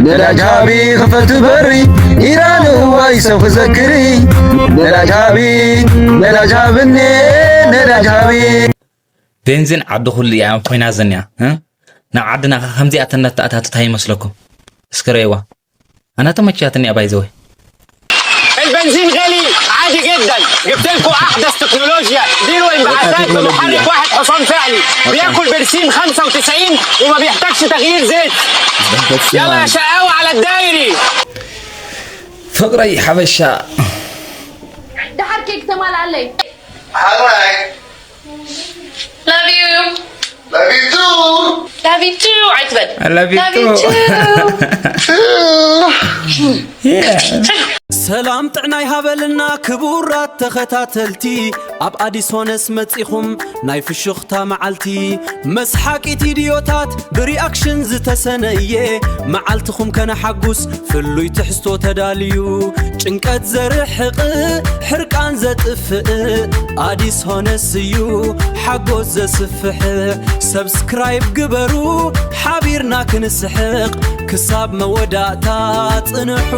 ነዳጅ ሃቢ ክፈቱ በሪ ኢራን እዋይ ሰብ ክዘክሪ ነዳጅ ሃቢ ነዳጅ ሃብኒ ነዳጅ ሃቢ ቤንዚን ዓዲ ኩሉ እያ ኮይና ዘንያ እ? ናብ ዓድና ከ ከምዚኣ ተነተኣታትታ ይመስለኩም እስከ ረእዋ ኣና ተመችያትኒ ኣባይ ዘወይ البنزين غلي، عادي جدا. جبت لكم احدث تكنولوجيا، ديروا انبعاثات بمحرك واحد حصان فعلي، بياكل برسيم خمسة وتسعين وما بيحتاجش تغيير زيت. يلا يا شقاوة على الدايري. ፍቕረይ ሓበሻ ድሓር ኬክ ተማልኣለይ ሓራይ Love you ለቢቱ Love you too ኣይትበል I love you Love you too. too Yeah. ሰላም ጥዕና ይሃበልና ክቡራት ተኸታተልቲ ኣብ ኣዲስ ሆነስ መጺኹም ናይ ፍሹኽታ መዓልቲ መስሓቂት ቪድዮታት ብሪኣክሽን ዝተሰነየ መዓልትኹም ከነሓጉስ ፍሉይ ትሕዝቶ ተዳልዩ ጭንቀት ዘርሕቕ ሕርቃን ዘጥፍእ ኣዲስ ሆነስ እዩ ሓጎስ ዘስፍሕ ሰብስክራይብ ግበሩ ሓቢርና ክንስሕቕ ክሳብ መወዳእታ ጽንሑ